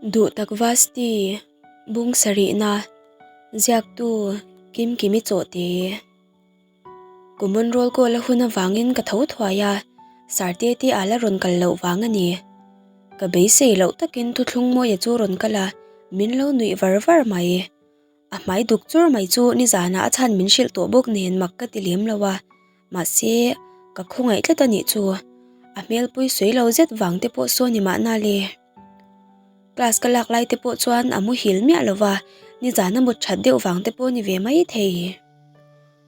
Duhtak Vasti, Bung sarihna, Ziaktu, Kimkimi Chawhte. Common roll call a hun avangin ka tho thuai a, Sarte te a la rawn kal loh vang a ni. Ka beisei loh takin thuthlung mawia chu rawn kal a, min lo nuih var var mai. A hmai duk chur mai chu nizanah a chhan min hrilh tawh bawk nen mak ka ti lem lo a, mahse ka khawngaih tlat a nih chu. A hmelpui sawi lo zet vang te pawh saw ni mahna le. Class ka lak lai te pawh chuan a muhil miah lo va, nizan a mut that deuh vang te pawh ni ve mai thei.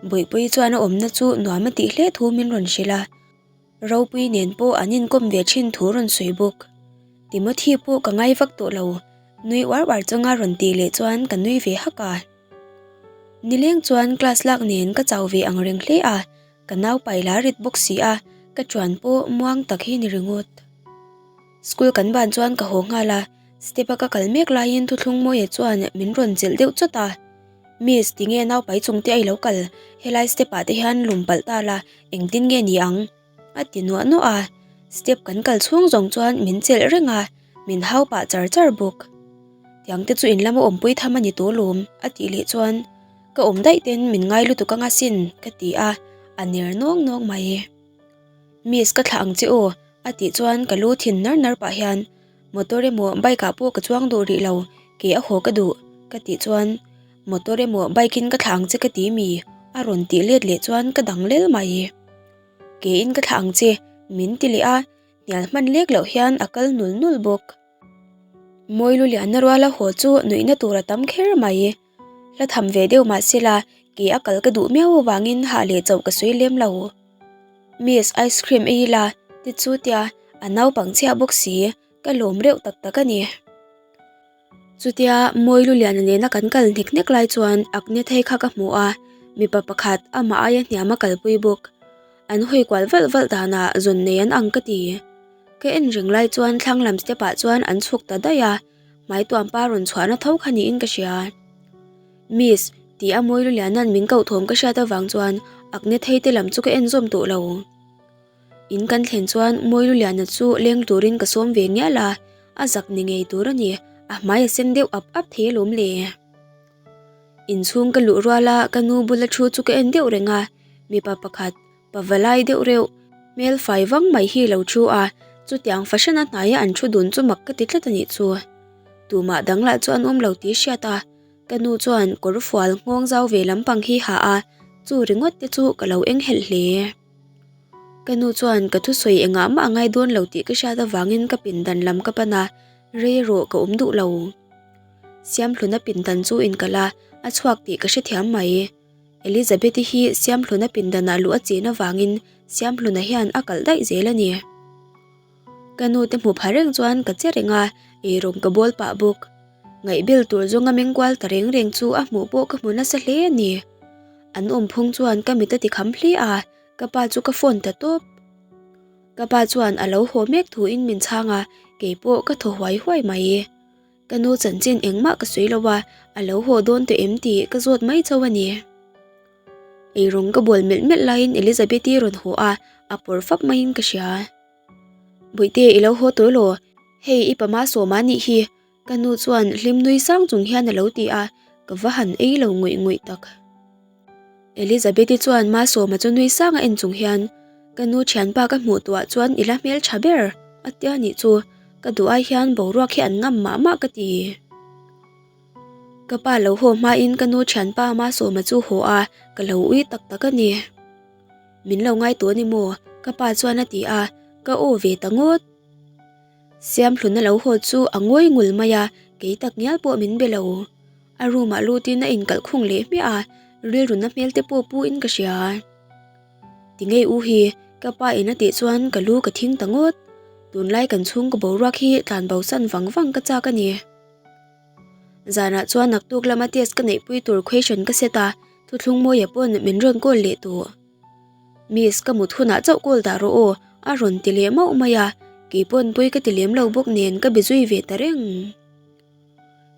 Bawihpui chuan a awmna chu nuam a tih hle thu min rawn hrilh a. Ropui nen pawh an inkawm ve thin thu rawn sawi bawk. Timothy pawh ka ngai vak tawh lo, nui uar uar chunga rawn tih leh chuan ka nui ve hak a. Nileng chuan class lak nen ka chau ve ang reng hle a, ka nau pai la rit bawk si a, ka chuan pawh muang tak hi ni ringawt. School kan ban chuan ka haw nghal a, step a ka kal mek laiin thuthlung mawia chuan min rawn chelh deuh chawt a. Miss, tinge nau pai chung te a i lo kal? Helai step ah te hian lum palh ta la, engtin nge ni ang? A ti nuah nuah a, step kan kal chhung zawng chuan min chelh reng a, min hau pah char char bawk. Tiang te chu in lama awmpui tham a ni tawh lawm, a tih leh chuan ka awm daih ten min ngai lutuk anga sin, ka ti a, a ner nawng nawng mai. Miss, ka thlah ang che aw, a tih chuan ka lu thin nar nar pah hian Motor emaw bike ah pawh ka chuang duh rih lo, ke a haw ka duh, ka tih chuan Motor emaw bike in ka thlah ang che ka ti mi? a rawn tih let leh chuan ka dang lel mai. Ke in ka thlah ang che, min ti leh a, hnial hman lek loh hian a kal nul nul bawk. Mawi lu lianna ruala haw chu nuihna tur a tam kher mai. Hla tham ve deuh mah sela, ke a kal ka duh miau avangin hah leh chauh ka sawi lem lo. Miss, ice cream ei ila, ti chu tia, a naupang chhiah bawk si, ka lawm reuh tak tak a ni. Chutia Mawi Luliana nena kan kal hnek hnek lai chuan Agneethei kha ka hmu a, mipa pakhat amah aia hniam a kalpui bawk. An hawi kual valh valh danah zawn nei an ang ka ti. Ka en reng lai chuan thlang lam step ah chuan an chhuk ta daih a, Hmaituampa rawn chhuahna tho kha niin ka hria. Miss, tih a Mawi Luliana'n min koh thawm ka hriat avang chuan Agneethei te lam chu ka en zawm tawh lo. In kan thlen chuan Mawi Luliana chu leng turin ka sawm ve ngial a, a zak ni ngei tur a ni, a hmai a sen deuh ap ap thei alawm le. Inchhung ka luh ruala ka nu bula thu chu ka en deuh reng a, mipa pakhat, Pavalai deuh reuh, hmel fai vang mai hi lo thu a, chutiang fahran a hnaia an thu dun chu mak ka ti tlat a nih chu. Tumah dang lah chu an awm lo tih hriat a, ka nu chuan kawr fual nghawng zau ve lampang hi ha a, chu ringawt te chu ka lo eng helh hle. Ka nu chuan ka thusawi engah mah a ngai dawn lo tih ka hriat avangin ka pindan lam ka pan a, rei erawh ka awm duh lo. Siamhluna pindan chu inkalh a, a chhuak tih ka hrethiam mai. Elizabeth-i hi Siamhluna pindanah luh a chin avangin Siamhluna hian a kalh daih zel a ni. Ka nu te hmu pha reng chuan ka che reng a, eirawng ka bawl pah bawk. Ngaihbel tur zawnga meng kual ta reng reng chu a hmuh pawh ka hmu nasa hle a ni. An awm phung chuan ka mit a ti kham hle a, ka pa chu ka phone ta tawp. Ka pa chuan a lo haw mek thuin min chhang a, keipawh ka thaw huai huai mai. Ka nu chanchin engmah ka sawi lo a, a lo haw dawn tawh em tih ka zawt mai chauh a ni. Eirawng ka bual melh melh laiin Elizabeth-i rawn haw a, a pawr fap maiin ka hria. Bawihte i lo haw tawh elaw? Hei i pama sawma nih hi, ka nu chuan hlim nui sang chung hian a lo ti a, ka va han ei lo ngawih ngawih tak. Elizabeth-i chuan Masawma chu nui sang a en chung hian, Ka nu thianpa ka hmuh tuah chuan i la hmel tha ber, a tia nih chu, ka duh ai hian boruak hi an ngam mah mah ka ti. Ka pa lo haw hmain ka nu thianpa Masawma chu haw a, ka lo ui tak tak a ni. Min lo ngai tawh a ni maw? Ka pa chuan a ti a, ka aw ve ta ngawt. Siamhluna lo haw chu a ngawi ngul mai a, kei tak ngial pawh min be lo. A room ah lutin a inkalh khung leh hmiah a, rilruna hmel te pawh pu in ka hria. Ti ngei u hi, ka pa in a tih chuan ka lu ka thing ta ngawt. Tunlai kan chhung ka boruak hi tlan bo san vang vang ka chak a ni. Zanah chuan naktuk lama test ka neihpui tur question ka set a, thuthlung mawia pawn min rawn call leh tawh. Miss ka mut hunah chauh call dah rawh aw a rawn ti leh mauh mai a, keipawn pui ka ti lem lo bawk nen ka be zui ve ta reng.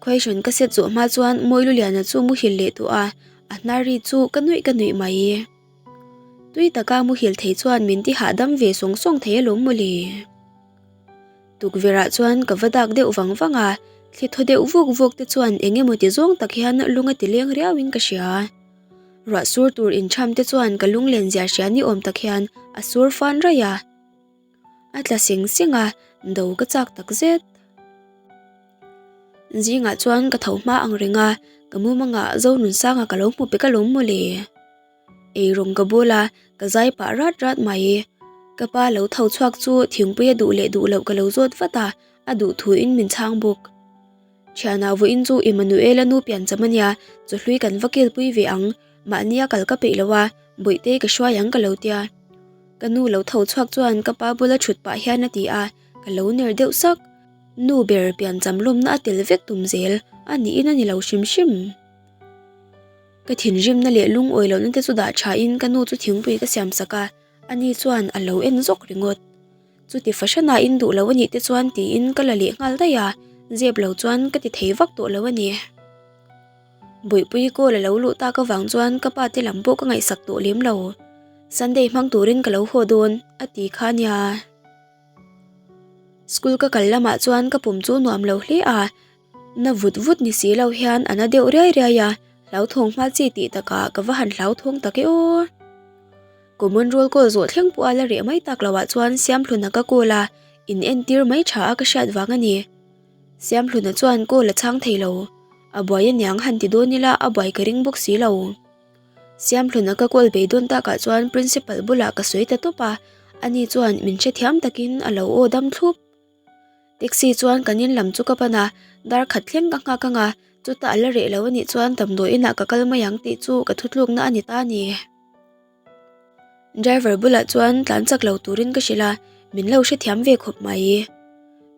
Question ka set zawh hma chuan Mawi Luliana chu muhil leh tawh a, a hnar ri chu ka nuih ka nuih mai. Tui taka muhil thei chuan min ti hahdam ve sawng sawng thei alawm mawle. Tukverh ah chuan ka va dak deuh vang vang a, Thli thaw deuh vuk vuk te chuan eng emaw ti zawng tak hian lung a ti leng riau in ka hria. Ruah sur tur inchham te chuan ka lunglen zia hria ni awm tak hian a sur fan raih a. A tla seng seng a, do ka chak tak zet. Zingah chuan ka tho hma ang reng a, ka mumangah Zonunsanga ka lo hmu pe ka lawm mawle. Eirawng ka bul a, ka zai pah rat rat mai. Ka pa lo tho chhuak chu thingpui a duh leh duh loh ka lo zawt vat a, a duh thuin min chhang bawk. Thiana vawiin chu Emmanuel-a nu piancham a nia, chawhlui kan va kilpui ve ang, mahnia kal ka peih lo a, Bawihte ka hruai ang ka lo tia. Ka nu lo tho chhuak chuan ka pa bula thut pah hian a ti a, ka lo ner deuh sak. Nu ber piancham lawmna a tel vek tum zel, a niin a ni lo hrim hrim. Ka thinrimna leh lungawi lohna te chu dah tha in ka nu chu thingpui ka siam sak a, ani chuan a lo en zawk ringawt. Chuti fahran ah in duh lo anih te chuan tiin ka la leh nghal daih a, zep lo chuan ka ti thei vak tawh lo a ni. Bawihpui call a lo luh tak avang chuan ka pa te lam pawh ka ngaihsak tawh lem lo. Sunday hmang turin ka lo haw dawn a ti kha nia. School ka kal lamah chuan ka pum chu nuam lo hle a, Na vut vut ni si lo hian a na deuh riai riai a, hlauthawng hma chi tih takah ka va han hlauthawng tak e aw. Common roll call zawh thleng pawh a la reh mai tak loah chuan Siamhluna ka call a, in entir mai tha a ka hriat vang a ni. Siamhluna chuan call a chhang thei lo. A buai aniang han ti dawn ila a buai ka ring bawk si lo. Siamhluna ka call bei dawn takah chuan principal bulah ka sawi ta tawp a, ani chuan min hrethiam takin a lo aw dam thlup. Taxi chuan kan in lam chu ka pan a, dar khat thleng ka nghak ang a, chutah a la reh lo a nih chuan damdawi inah ka kal mai ang tih chu ka thutlukna a ni ta a ni. Driver bulah chuan tlan chak lo turin ka hrilh a, min lo hrethiam ve khawp mai.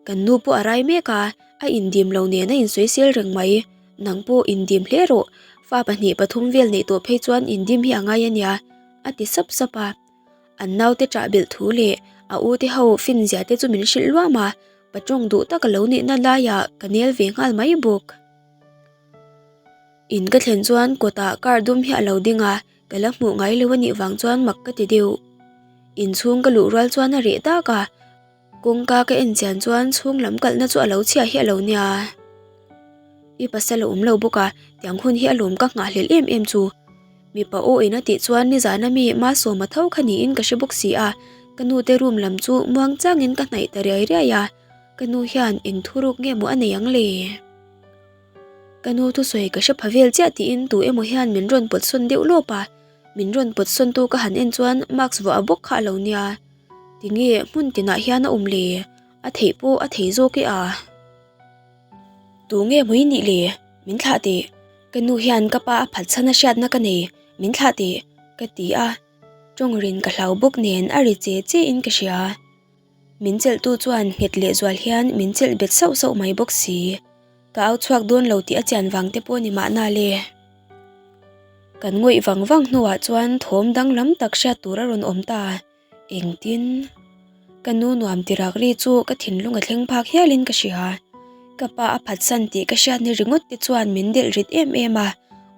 Kan nu pawh a rai mek a, a indim lo nen a insawisel reng mai. Nang pawh indim hle rawh, fa pahnih pathum vel neih tawh phei chuan indim hi a ngai a nia, a ti sap sap a. An naute ṭah belh thu leh a u te ho fin zia te chu min hrilh luam a, pa ṭawng duh tak a lo nihna laiah ka nel ve nghal mai bawk. In ka thlen chuan kawtah car dum hi a lo ding a, ka la hmuh ngai lo a nih vang chuan mak ka ti deuh. Inchhung ka luh rual chuan a reh dak a. Kawngka ka en chian chuan chhung lam kalhna chu a lo chhiah hi a lo nia. I pasal a awm lo bawk a, tiang hun hi a lawm ka nghahhlelh em em chu. Mipa aw in a tih chuan nizan ami Malsawma tho kha niin ka hre bawk si a, ka nu te room lam chu muang changin ka hnaih ta riai riai a, ka nu hian eng thuruk nge maw a nei ang le? Ka nu thusawi ka hre pha vel chiah tiin tu emaw hian min rawn pawt sawn deuh lawp a, min rawn pawt sawn tu ka han en chuan mask vuah bawk kha a lo nia. Tinge hmun tinah hian a awm le? A theih pawh a thei zawk e a. Tu nge mui nih le? Min thlah teh. Ka nu hian ka pa a phat chhan a hriatna ka nei. Min thlah teh. Ka ti a. Tawng rin ka hlau bawk nen a ri che che in ka hria. Min chelhtu chuan nghet lehzual hian min chelh bet sauh sauh mai bawk si. Ka au chhuak dawn lo tih a chian vang te pawh ni mahna le. Kan ngawih vang vang hnuah chuan thawm danglam tak hriat tur a rawn awm ta. Engtin? Ka nu nuam ti rak ri chu ka thinlung a thleng phak hialin ka hria. Ka pa a phatsan tih ka hriat ni ringawt te chuan min delh rit em em a,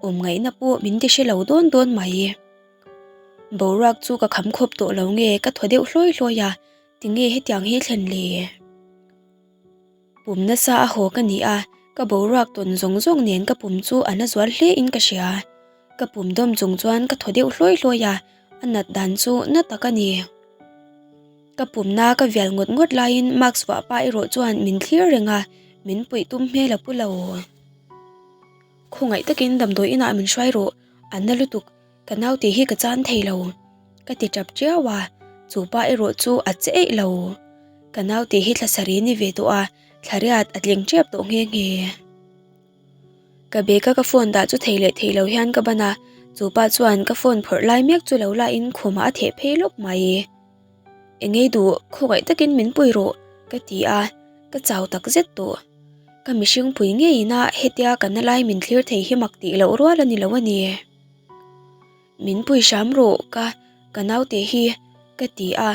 awm ngaihna pawh min ti hre lo dawn dawn mai. Boruak chu ka kham khawp tawh lo nge ka thaw deuh hlawi hlawi a, tinge hetiang hi thlen le? Pum nasa a haw ka ni a, ka boruak tawn zawng zawng nen ka pum chu a na zual hle in ka hria. Ka pum dawm chung chuan ka thaw deuh hlawi hlawi a, a nat dan chu na tak a ni. Ka pumna ka vial ngawt ngawt laiin mask vuah pa erawh chuan min thlir reng a, min puih tum hmel a pu lo. Khawngaih takin damdawi inah min hruai rawh, a na lutuk. Ka naute hi ka chan thei lo, ka ti tap tiau a, chu pa erawh chu a che eih lo. Ka naute hi thla sarih ni ve tawh a, thla riat a tling tep tawh nghe nghe. Ka bag a ka phone dah chu thei leh thei lo hian ka ban a, chu pa chuan ka phone phawrh lai mek chu lo la in khumah a theh phei lawp mai. Engei duh, khawngaih takin min pui rawh, ka ti a, ka chau tak zet tawh. Ka mihring pui ngeiin a hetia ka na lai min thlir thei hi mak tih loh rual a ni lo a ni. Min pui hram rawh ka ka naute hi ka ti a,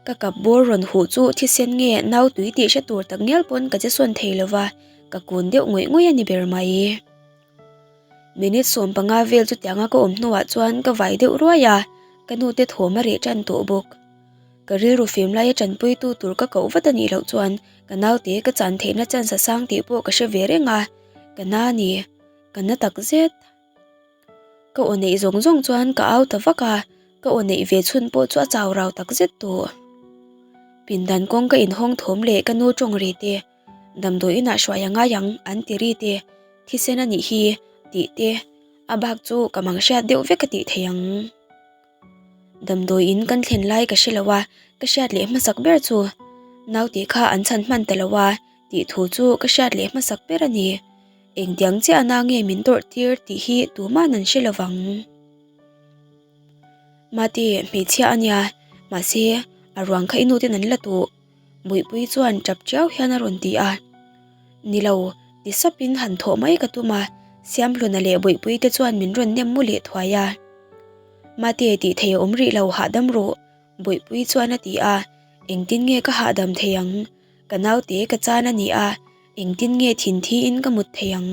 ka kap bawr rawn huh chu thisen nge nau tui tih hre tur tak ngial pawn ka che sawn thei lo va, ka kun deuh ngawih ngawih a ni ber mai. Minute 15 vel chutianga ka awm hnuah chuan ka vai deuh ruai a, ka nute thawm a reh tan tawh bawk. Ka rilru fim laia tanpuitu tur ka koh vat a nih loh chuan ka naute ka chan theihna chance a sang tih pawh ka hre ve reng a, ka na a ni, ka na tak zet. Ka aw neih zawng zawng chuan ka au ta vak a, ka aw neih ve chhun pawh chu a chau rau tak zet tawh. Pindan kawng ka inhawng thawm leh ka nu tawng ri te, damdawi inah hruai a ngai ang an ti ri te, thisen a nih hi tih te, a bak chu ka mang hriat deuh vek a tih thei ang. Damdawi in kan thlen lai ka hre lo a, ka hriat leh hmasak ber chu naute kha an chhan hman ta lo a tih thu chu ka hriat leh hmasak ber a ni. Engtiang chiah na nge min tawrh tir tih hi tuman an hre lo vang. Mate, hmeichhia a nia, mahse a ruang kha i nu ten an la tawh. Buipui chuan tap tiau hian a rawn ti a. Ni lo, ti sapin han thawh mai ka tum a, Siamhluna leh Buipui te chuan min rawn nem mu leh thuai a. Mate, tih thei a awm rih lo, hahdam rawh, Buipui chuan a ti a. Engtin nge ka hahdam thei ang? Ka naute ka chan a ni a, engtin nge thin thiin ka mut thei ang?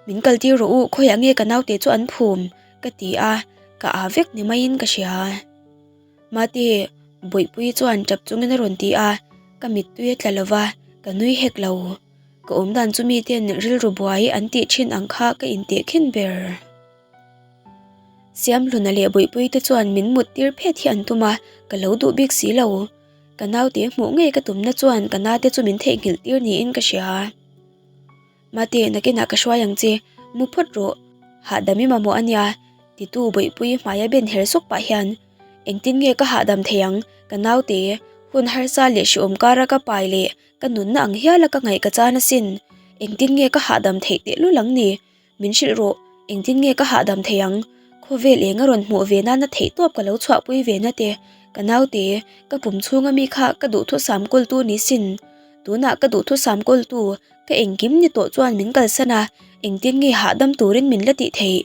Min kaltir rawh u, khawiah nge ka naute chu an phum? ka ti a, ka aa vek ni maiin ka hria. Mate, Bawihpuii chuan tap chungin a rawn ti a, ka mittui a tla lo va, ka nui hek lo. Ka awmdan chu miten rilru buai an tih thin ang kha ka inteh khin ber. Siamhluna leh Bawihpuii te chuan min mut tir phet hi an tum a, ka lo duh bik si lo. Ka naute hmuh ngei ka tumna chuan ka nate chu min theihnghilh tir niin ka hria. Mate, nakinah ka hruai ang che, mu phawt rawh. Hahdam i mamawh a nia, titu Bawihpuii hmaia ben her sawk pah hian, Engtin nge ka hahdam thei ang, ka naute, hun harsa leh hriawm kara ka pai leh ka nunna ang hiala ka ngaih ka chan asin. Engtin nge ka hahdam theih tehlul ang ni? Min hrilh rawh, engtin nge ka hahdam thei ang? Khawvel eng a rawn hmuh ve nana theihtawp ka lo chhuahpui ve na te, ka naute, ka pum chhunga mi kha ka duhthusam kawltu ni sin. Tunah ka duhthusam kawltu, ka engkim ni tawh chuan min kalsan a, engtin nge hahdam turin min la tih theih?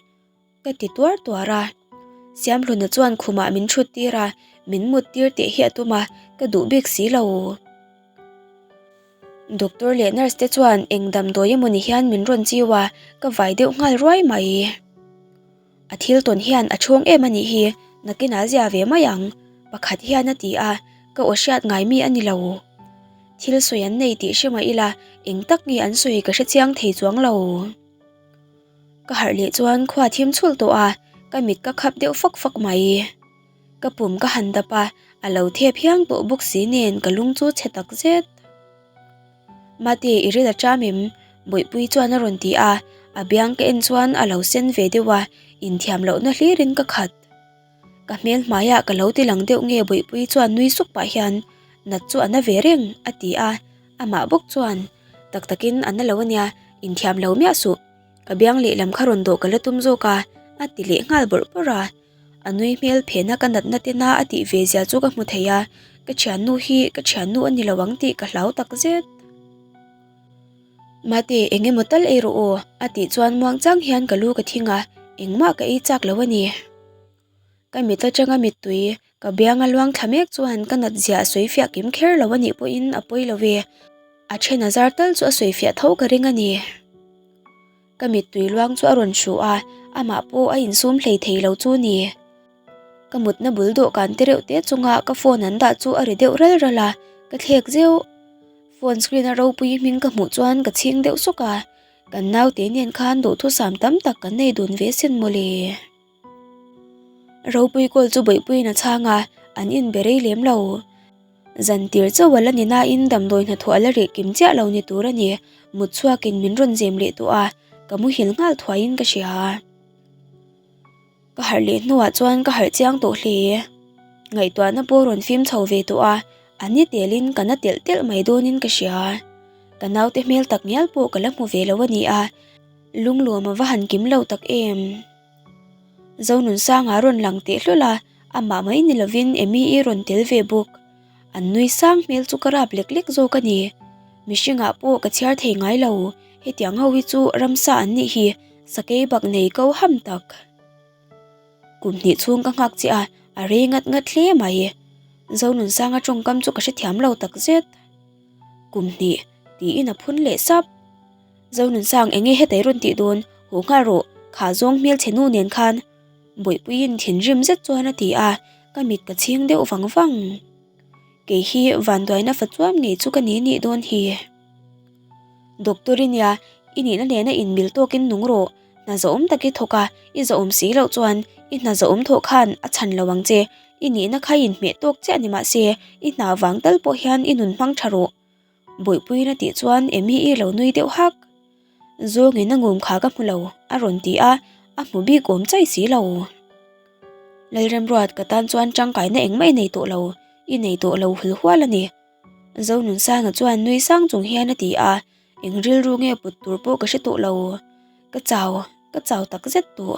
Ka ti tuar tuar a. Siamhluna chuan khumah min thut tir a, min mut tir teh hi a tum a, ka duh bik si lo. Doctor leh nurse te chuan eng damdawi emaw ni hian min rawn chiu a, ka vai deuh nghal ruai mai. A thil tawn hian a chhawng em a nih hi, nakinah zia ve mai ang, pakhat hian a ti a, ka aw hriat ngai mi a ni lo. Thil sawi an nei tih hre mah ila, eng tak nge an sawi ka hre chiang thei chuang lo. Ka harh leh chuan khua thim chhulh tawh a, ka mit ka khap deuh fak fak mai. Ka pum ka han dap a, a lo thep hiang tawh bawk si nen ka lung chu chhe tak zet. Mate, i ril a ṭam em? Bawihpui chuan a rawn ti a, a biang ka en chuan a lo sen ve deuh a, inthiam lohna hlirin ka khat. Ka hmel hmaiah ka lo ti lang deuh nge Bawihpui chuan nui suk pah hian, Nat chu a na ve reng, a ti a, amah bawk chuan, Tak takin a na lo ania, inthiam lo miah suh. Ka biang lehlam kha rawn dawh ka la tum zawk a, a ti leh nghal bawrh bawrh a. A nui hmel phena ka natna te na a tih ve zia chu ka hmu thei a, ka thiannu hi ka thiannu a ni lo ang tih ka hlau tak zet. Mate, eng emaw tal ei rawh aw, a tih chuan muang chang hian ka lu ka thing a, engmah ka ei chak lo a ni. Ka mit atanga mittui ka bianga luang thla mek chuan ka nat zia a sawi fiah kim kher lo a nih pawhin a pawi lo ve, a then a zar tal chu a sawi fiah tho ka ring a ni. Ka mittui luang chu a rawn hru a, amah pawh a insum hlei thei lo chu ni. Ka mutna bul dawhkan te reuh te chunga ka phone an dah chu a ri deuh ral ral a, ka thlek zeuh. Phone screen a ropui hming ka hmuh chuan ka chhing deuh sawk a, kan naute nen khan duhthusam tam tak kan nei dun ve sin mawle. Ropui kawl chu Bawihpuiin a chhang a, an inbe rei lem lo. Zan tir chauh a la ni nain damdawi hnathawh a la reh kim chiah lo ni tur a ni. Mut chhuakin min rawn zem leh tawh a, ka muhil nghal thuaiin ka hria. Ka harh leh hnuah chuan ka harh chiang tawh hle. Ngaihtuahna pawh rawn fim chho ve tawh a, a ni telin ka na telh telh mai dawnin ka hria. Ka naute hmel tak ngial pawh ka la hmu ve lo a ni a, lungluam a va han kim lo tak em. Zonunsanga rawn lang teh hlawlh a, amah mai ni lovin Amy-i rawn tel ve bawk. An nui sang hmel chu ka rap lek lek zawk a ni. Mihringah pawh ka chhiar thei ngai lo, hetiang ho hi chu ramsa an nih hi, sakei bak nei ko ham tak. Kum hnih chhung ka nghak che a, a rei ngat ngat hle mai. Zonunsanga tawngkam chu ka hrethiam lo takzet. Kum hnih, tiin a phun leh sap. Zonunsang enge hetei rawn tih dawn, huh nghal rawh, kha zawng hmelchhe nu nen khan. Bawihpuiin thinrim zet chuan a ti a. ka mit ka chhing deuh vang vang. Kei hi vanduaina fa chuam ngei chu ka ni nih dawn hi. Doctor i nia, i nihna nena inmil tawkin nung rawh. Hna zahawm tak i thawk a, i zahawm si loh chuan i hna zahawm thawh khan a chhan lo ang che. I nihna kha i inhmeh tawk chiah ni mahse, i hna vang tal pawh hian i nun hmang tha rawh. Bawihpuiin a tih chuan Amy-i lo nui deuh hak. Zawngin a ngum kha ka hmu lo, a rawn ti a, a hmu bik awm chai si lo. Lalremruat ka tan chuan tangkaina engmah i nei tawh lo, i nei tawh lo hul hual a ni. Zonunsanga chuan nui sang chung hian a ti a, eng rilru nge put tur pawh ka hre tawh lo. Ka chau, ka chau tak zet tawh.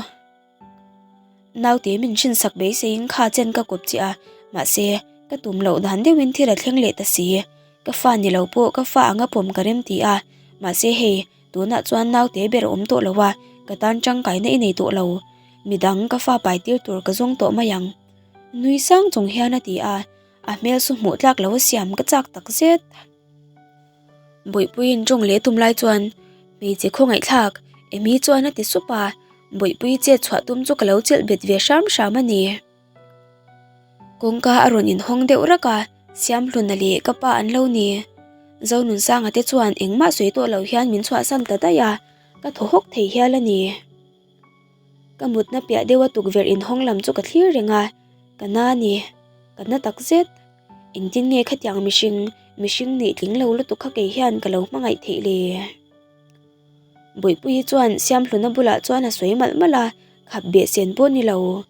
Naute min hrinsak beiseiin kha chen ka kawp chiah a, mahse, ka tum loh dan deuhin thil a thleng leh ta si. Ka fa ni lo pawh ka fa anga pawm ka rem ti a, mahse hei, tunah chuan naute ber a awm tawh lo a, ka tan tangkaina i nei tawh lo. Midang ka fa pai tir tur ka zawng tawh mai ang. Nui sang chung hian a ti a, a hmel chu hmuh tlak lo a siam ka chak tak zet. Bawihpuiin tawng leh tum lai chuan hmeichhe khawngaihthlak Amy chuan a ti sup a, Bawihpui chet chhuah tum chu ka lo chelh bet ve hram hram a ni. Kawngka a rawn inhawng deuh rak a, Siamhluna leh ka pa an lo ni. Zonunsanga te chuan engmah sawi tawh lo hian min chhuahsan ta daih a, ka thaw hawk thei hial a ni. Ka mutna piah deuha tukverh inhawng lam chu ka thlir reng a, ka na a ni, ka na takzet. Engtin nge khatiang mihring, mihring nih tling lo lutuk kha kei hian ka lo hmangaih theih le? Bawihpuii chuan Siamhluna bulah chuan a sawi malh malh a, khap beh sen pawh ni lo.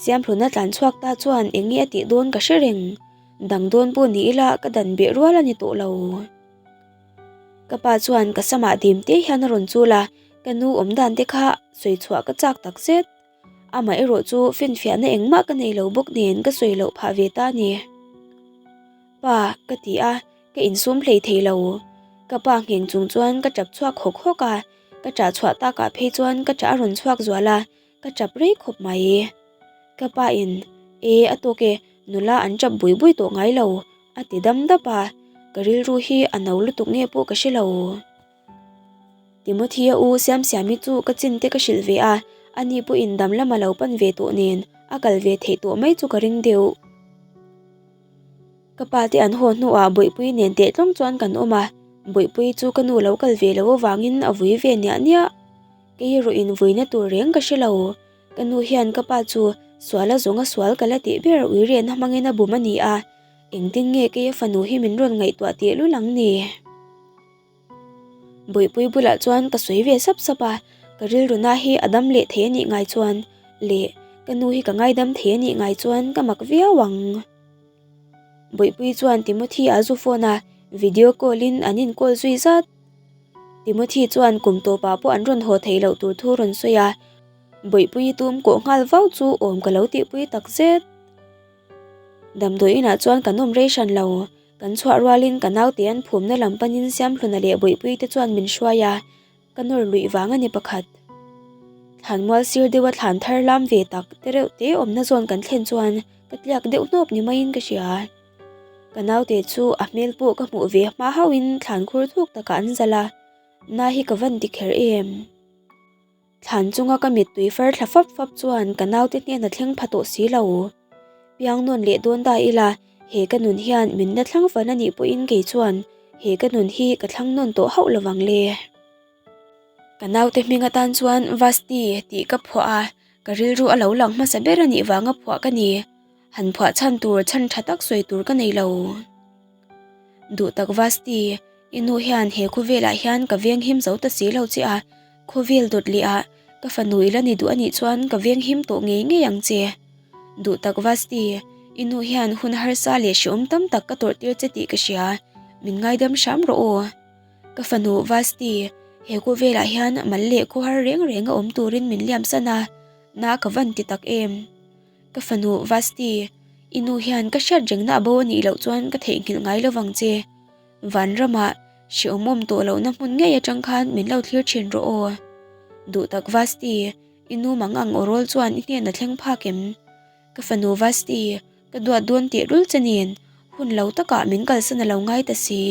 Siamhluna tlan chhuak ta chuan eng nge a tih dawn ka hre reng, dang dawn pawh ni ila ka dan beh rual a ni tawh lo. Ka pa chuan ka samah dim te hian a rawn chul a, ka nu awm dan te kha sawi chhuah ka chak tak zet. Amah erawh chu finfiahna engmah ka nei lo bawk nen ka sawi loh phah ve ta a ni. Pa, ka ti a, ka insum hlei thei lo. Ka pa ngheng chung chuan ka tap chhuak hawk hawk a, ka ṭah chhuah takah phei chuan ka ṭah a rawn chhuak zual a, ka ṭap rei khawp mai. Ka pa in, E, a tawk e, nula an ṭap bui bui tawh ngai lo, a ti dam dap a, ka rilru hi a no lutuk nge pawh ka hre lo. Timothy-a u Siamsiami chu ka chin te ka hrilh ve a, ani pawhin dam lama lo pan ve tawh nen a kal ve theih tawh mai chu ka ring deuh. Ka pa te an haw hnuah Bawihpui nen teh tlawng chuan kan awm a, Bawihpui chu ka nu lo kal ve loh avangin a vui ve niah niah. Kei erawh in vuina tur reng ka hre lo, ka nu hian ka pa chu sual a zawng a sual ka la tih ber uirehna hmangin a bum a ni a, engtin nge kei a fanu hi min rawn ngaihtuah teh lul ang ni? Bawihpui bulah chuan ka sawi ve sap sap a, ka rilru na hi a dam leh thei a nih ngai chuan leh ka nu hi ka ngaidam thei a nih ngai chuan ka mak viau ang. Bawihpui chuan Timothy a zu phone a, video call in an in call zui zat. Timothy chuan kum tawpah pawh an rawn haw theih loh tur thu rawn sawi a, Bawihpui tum kawh nghal vau chu awm ka lo tihpui tak zet. Damdawi inah chuan kan awm rei hran lo. Kan chhuah rualin ka naute an phumna lam panin Siamhluna leh Bawihpuite chuan min hruai a, ka nawr luih vang a ni pakhat. Thlanmual sir deuha thlan thar lam ve tak te reuh te awmna zawn kan thlen chuan ka tliak deuh hnawp ni maiin ka hria. Ka naute chu a hmel pawh ka hmuh ve hma hauhin thlan khur thuk takah an zalh a, na hi ka van ti kher em? Thlan chunga ka mittui far thla fap fap chuan ka naute hnen a thleng pha tawh si lo. Piang nawn leh dawn ta ila, he ka nun hian min la thlang fan a nih pawhin kei chuan he ka nun hi ka thlang nawn tawh hauh lo vang le. Ka naute hming atan chuan Vasti tih ka phuah a, ka rilru a lo lang hmasa ber a nih vanga phuah ka ni. Han phuah chhan tur chhan tha tak sawi tur ka nei lo. Duh tak Vasti, i nu hian he khawvelah hian ka veng him zo ta si lo che a, Khawvel dawt leh ah ka fanu i la ni duh a nih chuan ka veng him tawh ngei ngei ang che. Duh tak Vasti, i nu hian hun harsa leh hreawm tam tak ka tawrh tir che tih ka hria, min ngaidam hram rawh aw. Ka fanu Vasti, he khawvelah hian mal leh khawhar reng reng a awm turin min liam san a, na ka van ti tak em. Ka fanu Vasti, i nu hian ka hriat rengna a bo a nih loh chuan ka theihnghilh ngai lovang che. Vanramah hreawm awm tawh lohna hmun ngei atang khan min lo thlir thin rawh aw. Duh tak Vasti, i nu mang ang aw rawl chuan i hnen a thleng phak em? Ka fanu Vasti, ka duat dawn teh rul che nen, hun lo takah min kalsan a lo ngai ta si.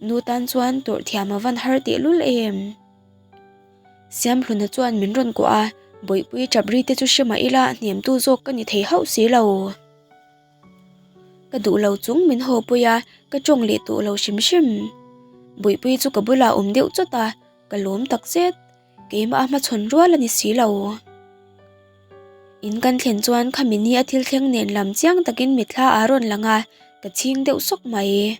Nu tan chuan tawrh thiam a van har teh lul em? Siamhluna chuan min rawn kuah a, Bawihpui ṭap ri te chu hre mah ila hnemtu zawk ka ni thei hauh si lo. Ka duh lo chung min haw pui a, ka tawng leh tawh lo hrim hrim. Buihpui chu ka bulah awm deuh chawt a, ka lawm tak zet. Keimah a hmachhawn rual a ni si lo. In kan thlen chuan khami ni a thil thleng nen lam chiang takin mitthla a rawn lang a, ka chhing deuh sawk mai.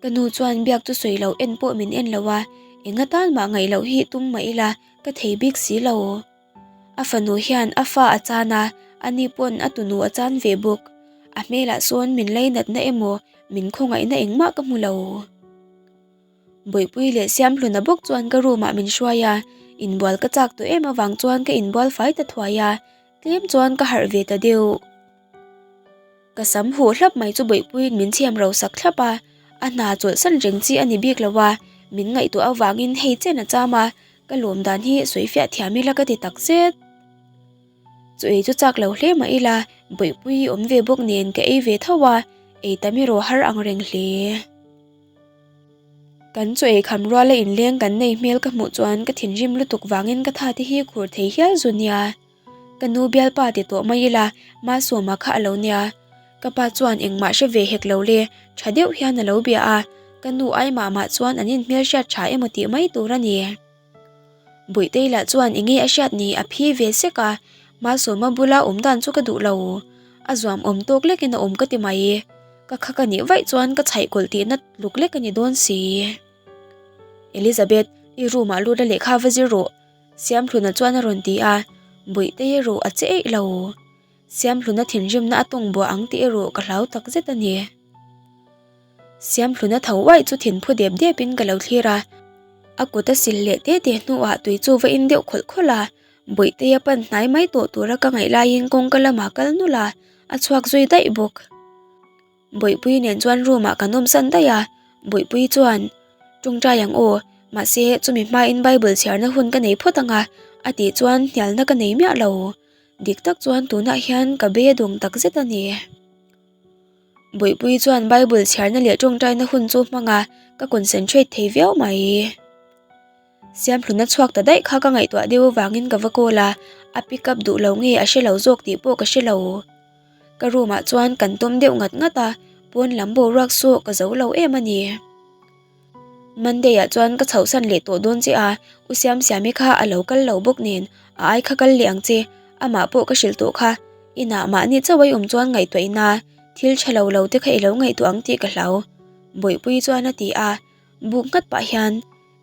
Ka nu chuan biak chu sawi loh en pawh min en lo a, eng atan mah ngaih loh hi tum mah ila ka thei bik si lo. A fanu hian a fa a chan a, ani pawn a tunu a chan ve bawk. A hmelah sawn min lainatna emaw min khawngaihna engmah ka hmu lo. Bawihpui leh Siamhluna bawk chuan ka room ah min hruai a, inbual ka chak tawh em avang chuan ka inbual fai ta thuai a, tlem chuan ka harh ve ta deuh. Ka sam huh hlap mai chu Bawihpuiin min chhiam ro sak thlap a, a hna chawlhsan reng chi a ni bik lo a, min ngaihtuah avangin hei chen a cham a, ka lawm dan hi sawi fiah thiam ila ka ti tak zet. Chu ei chu chak lo hle mah ila Bawihpui awm ve bawk nen ka ei ve tho a, ei tam erawh har ang reng hle. Kan chaw ei kham ruala inleng kan nei hmel ka hmuh chuan ka thinrim lutuk vangin ka tha te hi khur thei hial zu nia. Ka nu bialpa ti tawh mai ila Malsawma kha a lo nia. Ka pa chuan engmah hre ve hek lo le, tha deuh hian a lo bia a, ka nu ai mah mah chuan an inhmel hriat tha emaw tih mai tur a ni. Buihtei lah chuan enge a hriat ni a phi ve sek a, Malsawma bula awm dan chu ka duh lo. A zuam awm tawk lekin a awm ka ti mai. Ka kha ka nih vaih chuan ka chhaih kawlh tihna tluk lek a ni dawn si. Elizabeth, i room ah lut a lehkha va zir rawh, Siamhluna chuan a rawn ti a, Buihtei erawh a che eih lo. Siamhluna thinrimna a tawng buah ang tih erawh ka hlau tak zet a ni. Siamhluna tho uaih chu thinphu dep depin ka lo thlir a, a kut a sil leh te te hnuah tui chu va in deuh khawlh khawlh a, Bawihtea pan hnai mai tawh tura ka ngaih laiin kawngka lamah kal nulh a, a chhuak zui daih bawk. Bawihpui nen chuan room ah kan awmsan daih a, Bawihpui chuan, Tawngtai ang aw, mahse chumi hmain Bible chhiarna hun ka nei phawt ang a, a tih chuan hnialna ka nei miah lo. Dik tak chuan tunah hian ka bei a dawng tak zet a ni. Bawihpui chuan Bible chhiarna leh tawngtaina hun chu hmang a, ka concentrate thei viau mai. Siamhluna chhuak ta daih kha ka ngaihtuah deuh avangin ka va call a, a pick up duh lo nge a hre lo zawk tih pawh ka hre lo. Ka room ah chuan kan tawm deuh ngat ngat a, pawn lam boruak saw ka zo lo em a ni. Monday ah chuan ka chhohsan leh tawh dawn che a, U Siamsiami kha a lo kal lo bawk nen a ai kha kal leh ang che, amah pawh ka hrilh tawh kha, inah mahni chauh a i awm chuan ngaihtuah ina thil tha lo lo te kha i lo ngaihtuah ang tih ka hlau, Bawihpui chuan a ti a, buk nghat pah hian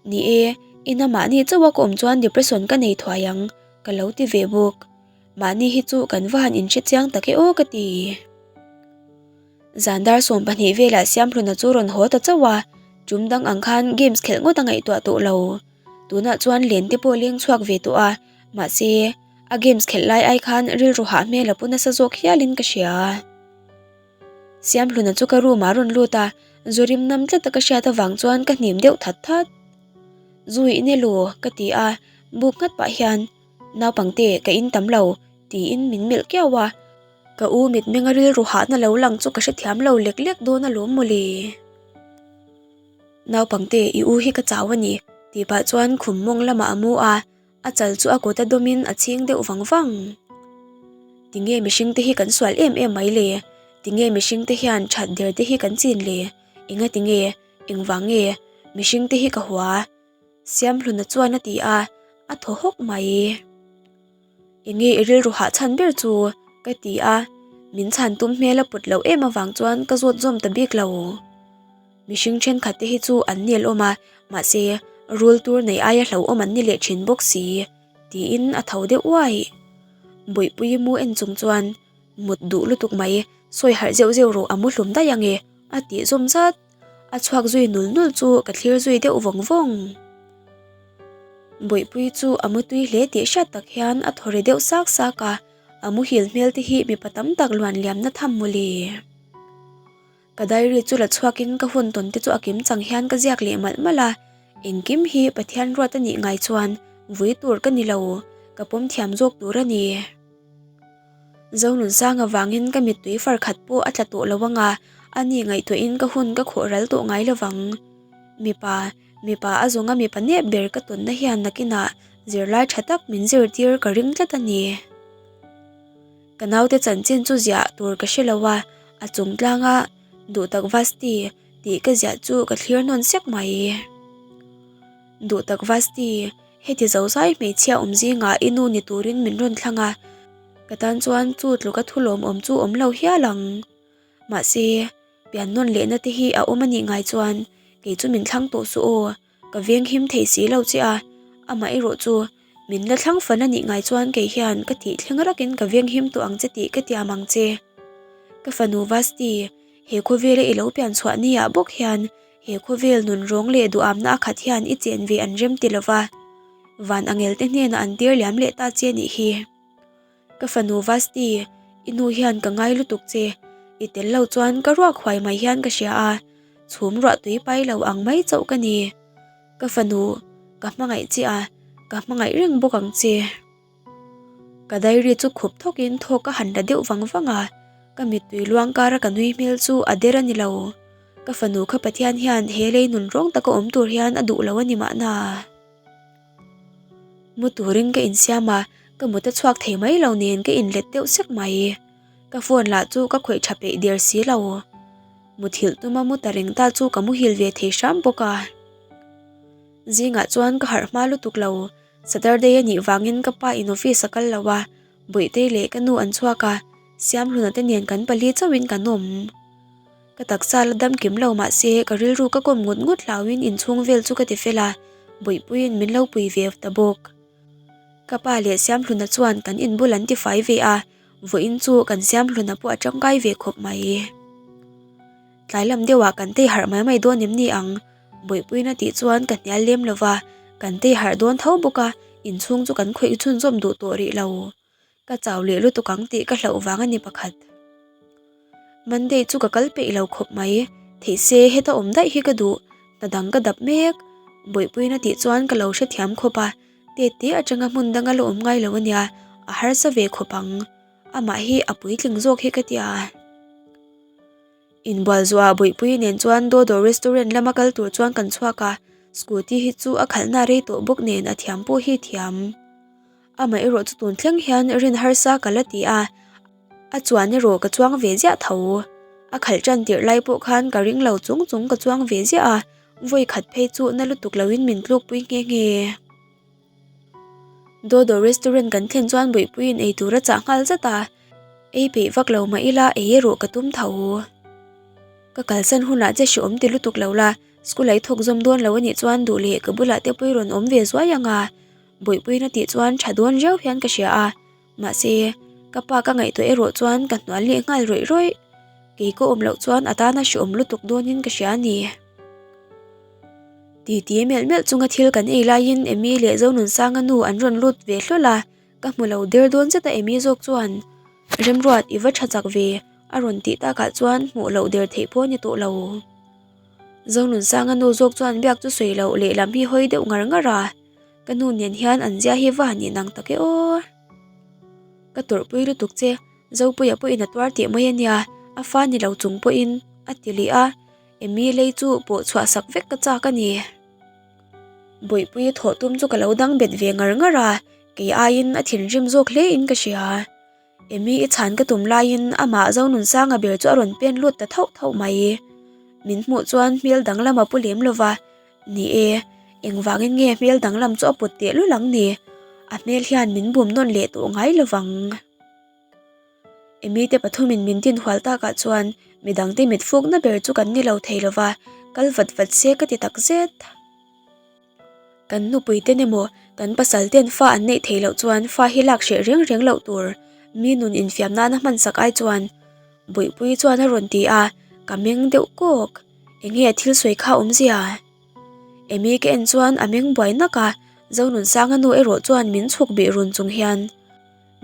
Ni e, ina mahni chauha ka awm chuan depression ka nei thuai ang, ka lo ti ve bawk. Mahni hi chu kan va han inhre chiang tak e aw ka ti. Zan dar 12 velah Siamhluna chu rawn haw ta chauh a, tum dang ang khan games khelh ngawt a ngaihtuah tawh lo. Tunah chuan len te pawh leng chhuak ve tawh a, mahse, a games khelh lai ai khan rilru hah hmel a pu nasa zawk hialin ka hria. Siamhluna chu ka room ah a rawn lut a, zu rim nam tlat a ka hriat avang chuan ka hnim deuh that that. Zu i in elo? ka ti a, buk nghat pah hian, Naupangte, ka in tam lo, tiin min melh kiau a. Ka u mitmenga rilru hahna lo lang chu ka hrethiam lo lek lek dawn alawm mawle. Naupangte, i u hi ka chau a ni, tih pah chuan khum mawng lamah a mu a. A chal chu a kut a dawmin a chhing deuh vang vang. Tinge mihring te hi kan sual em em mai le? Tinge mihring te hian that der te hi kan chin le? Enga tinge? Engvang nge? Mihring te hi ka hua. Siamhluna chuan a ti a, a thaw hawk mai. Enge i rilru hah chhan ber chu? ka ti a, min chhan tum hmel a put loh em avang chuan ka zawt zawm ta bik lo. Mihring thenkhat te hi chu an nel awm a, mahse rul tur nei aia hlauhawm an ni leh thin bawk si, tiin a tho deuh uai. Bawihpui mu en chung chuan, Mut duh lutuk mai, sawi harh zeuh zeuh rawh a mu hlum daih ange, a tih zawm zat. A chhuak zui nul nul chu ka thlir zui deuh vawng vawng. Bawihpui chu a mu tui hle tih hriat tak hian a thaw ri deuh sak sak a, a muhil hmel te hi mipa tam tak luan liamna tham mawle. Ka diary chu la chhuakin ka hun tawn te chu a kim chang hian ka ziak leh malh malh a, engkim hi Pathian ruat a nih ngai chuan vui tur ka ni lo, ka pawm thiam zawk tur a ni. Zonunsang avangin ka mittui far khat pawh a tla tawh lo anga, a ni ngaihtuahin ka hun ka khawh ral tawh ngai lovang. Mipa, mipa a zawnga mipa nep ber ka tawnna hian nakinah zirlai tha tak min zirtir ka ring tlat a ni. Ka naute chanchin chu ziah tur ka hre lo a, A chung tlanga Duhtak Vasti tih ka ziah chu ka thlir nawn sek mai. Duhtak Vasti, heti zozai hmeichhia awm zingah i nu ni turin min rawn thlang a, ka tan chuan chu tluka thu lawmawm chu awm lo hial ang. Mahse, pian nawn lehna te hi a awm a nih ngai chuan kei chu min thlang tawh suh aw, ka veng him thei si lo che a, amah erawh chu min la thlang fan a nih ngai chuan kei hian ka tih thleng rakin ka veng him tawh ang che tih ka tiam ang che. Ka fanu Vasti, he khawvela i lo pian chhuah ni ah bawk hian he khawvel nun rawng leh duhamna a khat hian i chen ve an rem ti lova, van angel te hnenah an tir liam leh ta che nih hi. Ka fanu Vasti, i nu hian ka ngai lutuk che, i tel lo chuan ka ruak huai mai hian ka hria a, chhum ruah tui pai lo ang mai chauh ka ni. Ka fanu, ka hmangaih che a, ka hmangaih reng bawk ang che. Ka diary chu khup thawkin thawk ka han la deuh vang vang a, ka mittui luang kara ka nui hmel chu a der a ni lo. Ka fanu kha Pathian hian he lei nun rawng taka awm tur hian a duh lo a ni mahna. Mu turin ka insiam a, ka mut a chhuak thei mai lo nen ka inlet deuh sek mai. Ka phone lah chu ka khawih tha peih der si lo. Muthilh tuma mu ta reng ta chu ka muhil ve thei hram bawk a. Zingah chuan ka harh hma lutuk lo, Saturday a nih vangin ka pa in office a kal lo a, Bawihtei leh ka nu an chhuak a, Siamhluna te nen kan pali chauhin kan awm. Ka taksa la dam kim lo mahse ka rilru ka kawm ngut ngut hlauhin inchhung vel chu ka ti fel a, Bawihpuiin min lo pui ve ta bawk. Ka pa leh Siamhluna chuan kan inbul an ti fai ve a, vawiin chu kan Siamhluna pawh a tangkai ve khawp mai. Tlai lam deuhah kan tei harh mai mai dawn em ni ang? Bawihpuiin a tih chuan ka hnial lem lo va, kan tei harh dawn tho bawk a, inchhung chu kan khawih chhunzawm duh tawh rih lo. Ka chau leh lutuk ang tih ka hlauh vang a ni pakhat. Monday chu ka kal peih lo khawp mai, theih se heta awm daih hi ka duh, hna dang ka dap mek. Bawihpuiin a tih chuan ka lo hrethiam khawp a, tet te atanga hmun danga la awm ngai lo a nia, a harsa ve khawp ang. Amah hi a puitling zawk hi ka ti a. Inbual zuah Bawihpui nen chuan Dodo restaurant lama kal tur chuan kan chhuak a, scooty hi chu a khalhna rei tawh bawk nen a thiam pawh hi thiam. Amaherawh chu tun thleng hian rin harsa ka la ti a, a chuan erawh ka chuang ve ziah tho. A khalh tan tirh lai pawh khan ka ring lo chung chung ka chuang ve ziah a, vawi khat phei chu na lutuk loin min tlukpui nghe nghe. Dodo restaurant kan thlen chuan Bawihpuiin ei tur a chah nghal zat a, ei peih vak lo mah ila ei erawh ka tum tho. Ka kalsan hunah che hreawm ti lutuk lo la, school ah i thawk zawm dawn lo anih chuan duh leh ka bulah te pawh i rawn awm ve zuai ang a, Bawihpuiin a tih chuan tha dawn riau hian ka hria a, mahse ka pa ka ngaihtuah erawh chuan ka hnual leh nghal rawih rawih. Kei ka awm loh chuan a tana hreawm lutuk dawnin ka hria a ni. Titi melh melh chunga thil kan ei laiin Amy leh Zonunsanga nu an rawn lut ve hlawl a, ka hmu lo der dawn zet a Amy zawk chuan Remruat i va tha chak ve a rawn tih takah chuan hmuh loh der theih pawh a ni tawh lo. Zonunsanga nu zawk chuan biak chu sawi loh lehlam hi hawi deuh ngar ngar a. Ka nu nen hian an zia hi va han inang tak e aw. Ka tawrhpui lutuk che, Zopuia pawhin a tuar tih mai a nia, a fa ni lo chung pawhin a ti leh a, Amy lei chu pawh chhuah sak vek ka chak a ni. Bawihpuia thawh tum chu ka lo dang bet ve ngar ngar a, kei aiin a thinrim zawk hle in ka hria. Amy i chhan ka tum laiin amah Zonunsanga ber chu a rawn pen lut ta thauh thauh mai. Min hmuh chuan hmel danglam a pu lem lova, Ni e, engvangin nge hmel danglam chu a put teh lul ang ni? A hmel hian min bum nawn leh tawh ngai lovang. Emy te pathumin min din hual takah chuan midangte mit fukna ber chu kan ni lo thei lova, kal vat vat se ka ti takzet. Kan nupui ten emaw kan pasal ten fa an neih theih loh chuan fa hi lak hreh reng reng loh tur mi nun infiam nana hman sak ai chuan Bawihpuii chuan a rawn ti a, ka meng deuh kawk. Enge a thil sawi kha awmzia? Amy ka en chuan a meng buai nak a, Zonunsanga nu erawh chuan min chhuk bih run chung hian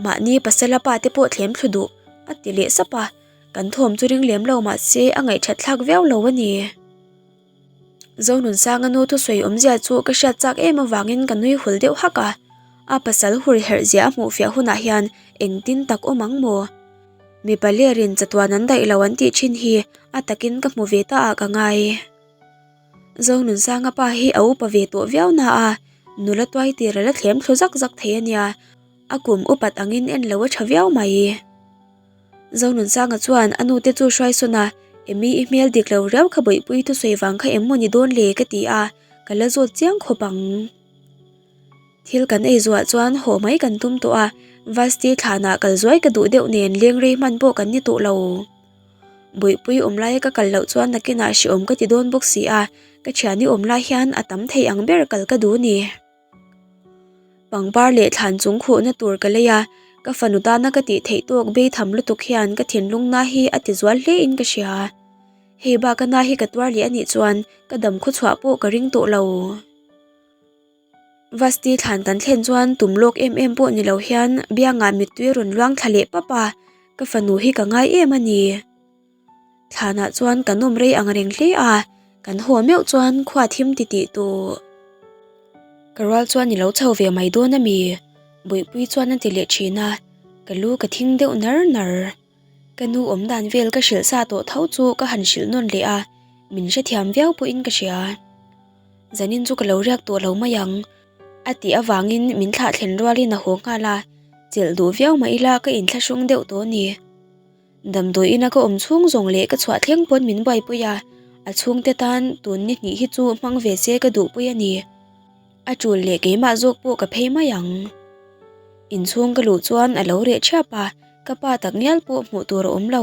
mahni pasala pa te pawh thlem thlu duh a ti leh sap a, kan thawm chu ring lem lo mahse a ngaihthat thlak viau lo a ni. Zonunsanga nu thusawi awmzia chu ka hriat chak em avangin ka nui hul deuh hak a, a pasal hur herh zia a hmuh fiah hunah hian engtin tak awm ang maw? Mipa lerin chatuan an daih lo an tih thin hi a takin ka hmu ve ta ah ka ngai. Zonunsanga pa hi a upa ve tawh viau na a, nula tuai tir a la thlem thlu zak zak thei a nia, a kum upat angin en lo a tha viau mai. Zonunsanga chuan a nute chu hruai sawn a, Emi i hmel dik lo riau kha bawihpui thusawi vang kha em maw ni dawn le ka ti a, ka la zawt chiang khawp ang. Thil kan ei zuah chuan haw mai kan tum tawh a, Vasti thlanah kal zuai ka duh deuh nen leng rei hman pawh kan ni tawh lo. Bawihpui awm laia ka kal loh chuan nakinah hrehawm ka ti dawn bawk si a, ka thiani awm lai hian a tam thei ang ber kal ka duh ni. Pangpar leh thlan chung khuhna tur ka lei a, ka fanu tana ka tih theih tawk bei tham lutuk hian ka thinlung na hi a ti zual hle in ka hria. Hei bak a na hi ka tuar leh anih chuan ka dam khawchhuah pawh ka ring tawh lo. Vasti thlan kan thlen chuan tum lawk em em pawh ni lo hian biangah mittui a rawn luang thla leh pap a, ka fanu hi ka ngai em a ni. Thlanah chuan kan awm rei ang reng hle a, kan haw meuh chuan khua thim ti tih tawh. Ka rual chuan i lo chho ve mai dawn a mi? Bawihpui chuan a ti leh thin a, ka lu ka thing deuh nar nar. Ka nu awm dan vel ka hrilh sa tawh tho chu ka han hrilh nawn leh a, min hrethiam viau pawhin ka hria. Zanin chu ka lo riak tawh lo mai ang, a tih avangin min thlah thlen rualin a haw nghal a, chelh duh viau mah ila ka inthlahrung deuh tawh a ni. Damdawi ina ka awm chhung zawng leh ka chhuah thleng pawn min buaipui a, a chhungte tan tun ni hnih hi chu hmang ve se ka duhpui a ni. A tul leh keimah zawk pawh ka phei mai ang. Inchhung ka luh chuan a lo reh thiap a, ka pa tak ngial pawh hmuh tur a awm lo.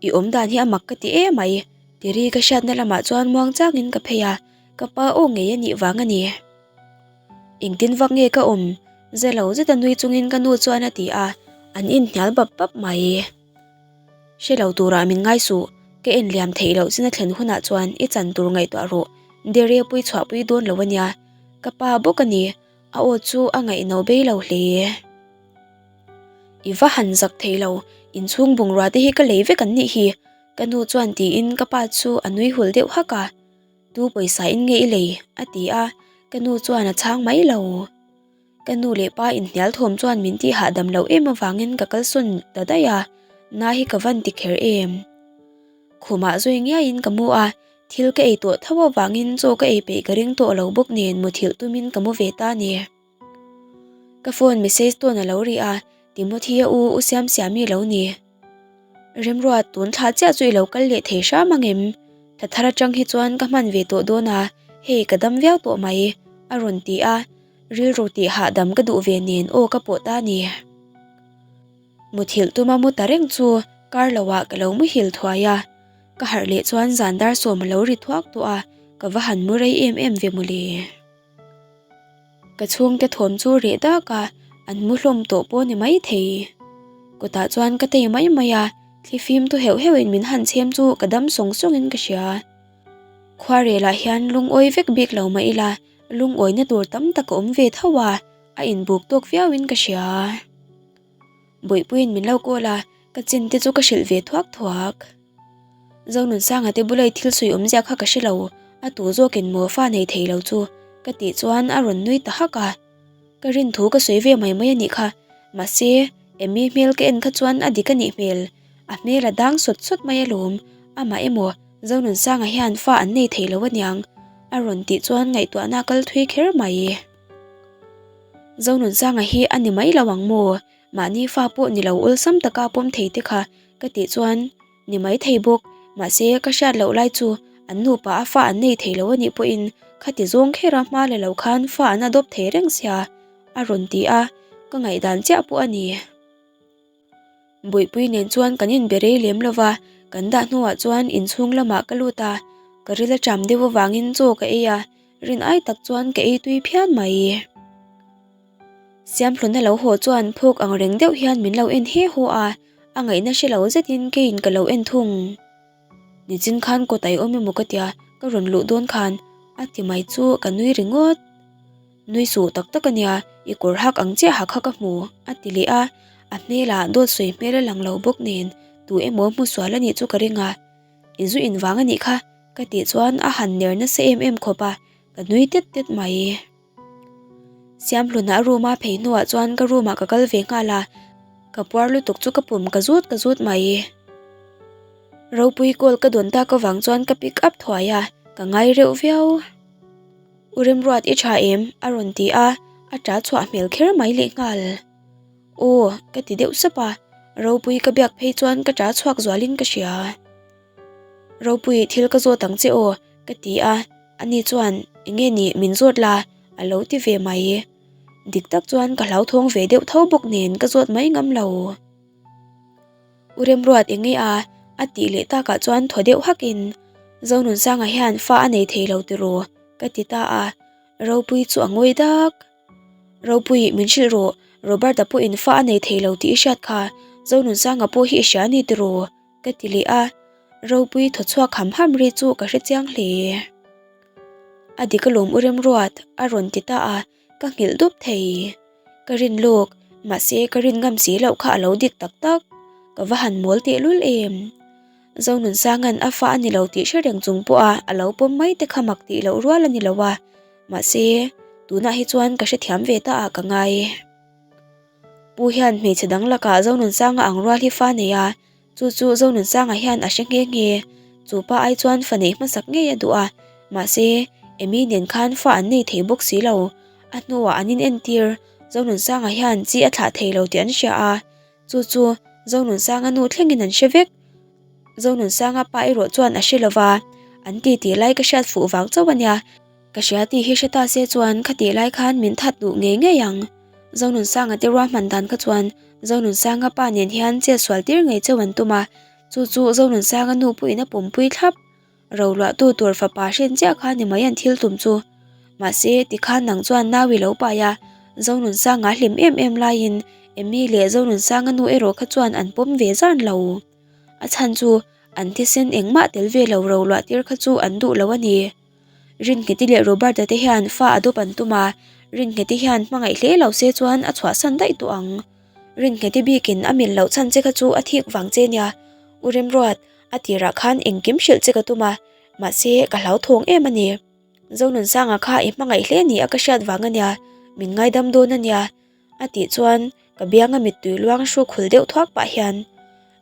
I awm dan hi a mak ka ti em mai, tiri ka hriatna lamah chuan muang changin ka phei a, ka pa aw ngei a nih vang a ni. Engtin vak nge ka awm? Zelo zeta nui chungin ka nu chuan a ti a, an inhnial bap bap mai. Hre lo turah min ngai suh, ka en liam theih loh chin a thlen hunah chuan i chan tur ngaihtuah rawh, dere pui chhuahpui dawn lo a nia. Ka pa bawk a ni, a aw chu a ngaihno bei lo hle. I va han zak thei lo, inchhung bungrua te hi ka lei vek an nih hi, ka nu chuan tiin ka pa chu a nui hul deuh hak a. Tu pawisa in nge i lei? a ti a, ka nu chuan a chhang mai lo. Ka nu leh pa inhnial thawm chuan min tih hahdam loh em avangin ka kalsawn ta daih a, na hi ka van ti kher em. Khumah zui ngiaiin ka mu a, thil ka ei tawh tho avangin chaw ka ei peih ka ring tawh lo bawk nen muthilh tumin ka mu ve ta a ni. Ka phone message tawn a lo ri a, Timothy-a u u Siamsiami lo ni. Remruat, tun thla chiah chu i lo kal leh thei hram ang em? Thla thar atang hi chuan ka hman ve tawh dawn a, hei ka dam viau tawh mai, a rawn ti a, rilru tih hahdam ka duh ve nen aw ka pawh ta ni. Muthilh tuma mu ta reng chu kar loah ka lo muhil thuai a, ka harh leh chuan zan dar sawm a lo ri thuak tawh a, ka va han mu rei em em ve mawle. Ka chhungte thawm chu reh dak a, an mu hlawm tawh pawh ni mai thei. Kawtah chuan ka tei mai mai a, thli fim tu heuh heuh in min han chhem chu ka dam sawng sawng in ka hria. Khuarelah hian lungawi vek bik lo mah ila, lungawina tur tam tak a awm ve tho a, a inbuk tawk viau in ka hria. Bawihpuiin min lo call a, ka chin te chu ka hrilh ve thuak thuak. Zonunsanga te bula i thil sawi awmzia kha ka hre lo, a tu zawkin maw fa nei thei lo chu ka tih chuan a rawn nui ta hak a. Ka rin thu ka sawi ve mai mai a nih kha, mahse Emmy hmel ka en kha chuan a dik a nih hmel, a hmel a dang sawt sawt mai alawm, amah emaw Zonunsanga hian fa an nei thei lo aniang a rawn tih chuan ngaihtuahna a kal thui kher mai. Zonunsanga hi a ni mai lo ang maw? Mahni fa pawh ni lo awlsam taka pawm thei te kha ka tih chuan ni mai thei bawk. Mahse ka hriat loh lai chu an nupa a fa an nei thei lo anih pawhin khati zawng khera hma la lo khan fa an adopt thei reng sia a rawn ti a, ka ngaihdan chiah pawh a ni. Bawihpui nen chuan kan inbe rei lem lo va, kan dah hnuah chuan inchhung lamah ka lut a, ka ril a ṭam deuh avangin chaw ka ei a, rin ai tak chuan ka ei tui phian mai. Siamhluna lo haw chuan phawk ang reng deuh hian min lo en he haw a, a ngaihna hre lo zetin keiin ka lo en thung. Nichin khan kawt a i awm emaw ka tia, ka rawn luh dawn khan a ti mai chu ka nui ringawt. Nui suh tak tak a nia, i kawr hak ang chiah ha kha ka hmu, a ti leh a, a hmelah dawt sawi hmel a lang lo bawk nen tu emaw hmu sual a nih chu ka ring a, i zu in vang a nih kha, ka tih chuan a han ner nasa em em khawp a, ka nui tet tet mai. Siamhluna a room a phei hnuah chuan ka room ah ka kal ve nghal a, ka puar lutuk chu ka pum ka zut ka zut mai. Ropui call ka dawn tak avang chuan ka pick up thuai a, ka ngai reuh viau. U Remruat i tha em? a rawn ti a, a ta chhuah hmel kher mai lehnghal. Aw, ka ti deuh sap a. Ropui ka biak phei chuan ka ṭah chhuak zualin ka hria. Ropui thil ka zawt ang che aw ka ti a, ani chuan enge ni min zawt la a lo ti ve mai. Dik tak chuan ka hlauthawng ve deuh tho bawk nen ka zawt mai ngam lo. U Remruat enge a a tih leh takah chuan thaw deuh hakin Zonunsanga hian fa a nei thei lo tiraw ka ti ta a, Ropui chu a ngawi dak. Ropui min hrilh rawh, Robert-a pawhin fa a nei thei lo tih i hriat kha, Zonunsanga pawh hi i hria a ni tiraw? Ka ti leh a, Ropui thaw chhuak ham ham ri chu ka hre chiang hle. A dik alawm u Remruat a rawn ti ta a, ka nghilh dup thei. Ka rin lawk, mahse ka rin ngam si loh kha a lo dik tak tak. Ka va han mawl tehlul em. Zonunsanga'n a fa a ni lo tih hre reng chung pawha a lo pawm mai te kha mak tih loh rual a ni lo a, mahse tunah hi chuan ka hrethiam ve ta ah ka ngai. Pu hian hmeichhe dang lakah Zonunsanga ang rual hi fa nei a, Chu chu Zonunsanga hian a hre nghe nghe. Chu pa ai chuan fa neih hmasak ngei a duh a, mahse Amy nen khan fa an nei thei bawk si lo. A hnuah an inentir, Zonunsanga hian chi a thlah thei lo tih an hria a, chu chu Zonunsanga nu thlengin an hre vek. Zonunsanga pa erawh chuan a hre lo va, an titi lai ka hriat fuh vang chauh a nia. Ka hria tih hi hre ta se chuan khatih lai khan min that duh ngei ngei ang. Zonunsanga te ruahman dan kha chuan Zonunsanga pa nen hian chet sual tir ngei cheu an tum a, chu chu Zonunsanga nu pawhin a pawmpui thlap. Roluahtu tur fapa hrin chiah kha ni mai an thil tum chu. Mahse, tikhan nang chuan nau i lo pai a, Zonunsanga hlim em em laiin Emmy leh Zonunsanga nu erawh kha chuan an pawm ve zan lo. A chhan chu an thisen engmah tel ve lo roluah tir kha chu an duh lo a ni. Rinngeti leh Robert-a te hian fa a dawp an tum a, Rinngeti hian hmangaih hle lo se chuan a chhuahsan daih tawh ang. Rinngeti bikin a mil loh chhan che kha chu a thik vang che nia. U Remruat, a tirah khan engkim hrilh che ka tum a, mahse ka hlauthawng em a ni. Zonunsanga kha i hmangaih hle ni a ka hriat vang a nia, min ngaidam dawn a nia. A tih chuan ka bianga mittui luang hruk hul deuh thuak pah hian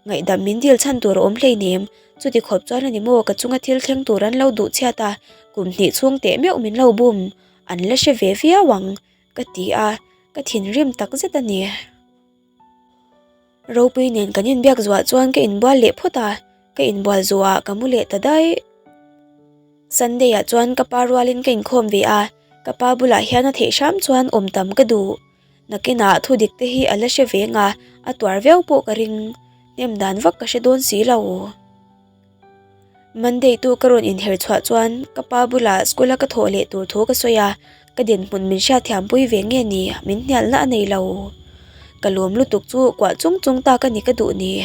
ngaihdam min dil chhan tur a awm hleinem, chuti khawp chuan a ni maw ka chunga thil thleng tur an lo duh chhiat a, kum hnih chhung teh meuh min lo bum, an la hre ve viau ang ka ti a, ka thinrim tak zet a ni. Ropui nen kan inbiak zuah chuan ka inbual leh phawt a, ka inbual zuah ka mu leh ta daih. Sunday ah chuan ka pa rualin ka inkhawm ve a, ka pa bulah hian a theih hram chuan awm tam ka duh. Nakinah thu dik te hi a la hre ve nga, a tuar viau pawh ka ring. Hnem dan vak ka hre dawn si lo. Monday tu ka rawn inher chhuah chuan ka pa bulah school a ka thawh leh tur thu ka sawi a, ka dinhmun min hriatthiampui ve nge ni, min hnialna a nei lo. Ka lawm lutuk chu kuah chung chung tak a ni ka duh ni.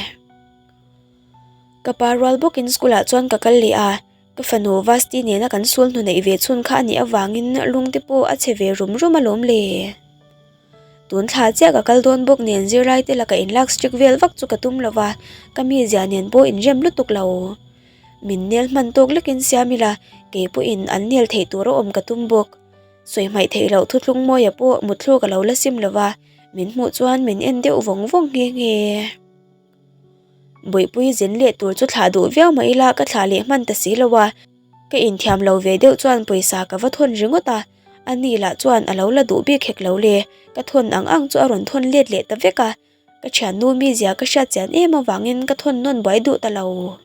Ka pa rual bawkin school ah chuan ka kal leh a, ka fanu Vasti nena kan sul hnu neih ve chhun kha a nih avangin lung te pawh a chhe ve rum rum alawm le. Tun thla chiah ka kal dawn bawk nen zirlai te laka inlak strict vel vak chu ka tum lo va, ka mizia nen pawh inrem lutuk lo. Min nel hman tawk lekin siam ila, kei pawhin an nel theih tur a awm ka tum bawk. Sawi hmaih theih loh thuthlung mawia pawh mutthluk a lo la sim lo va, min hmuh chuan min en deuh vawng vawng nghe nghe. Bawihpui zin leh tur chu thlah duh viau mah ila ka thlah leh hman ta si lo a, ka inthiam lo ve deuh chuan pawisa ka va thawn ringawt a, a ni lah chuan a lo la duh bik hek lo le, ka thawn ang ang chu a rawn thawn let leh ta vek a, ka thiannu mizia ka hriat chian em avangin ka thawn nawn buai duh ta lo.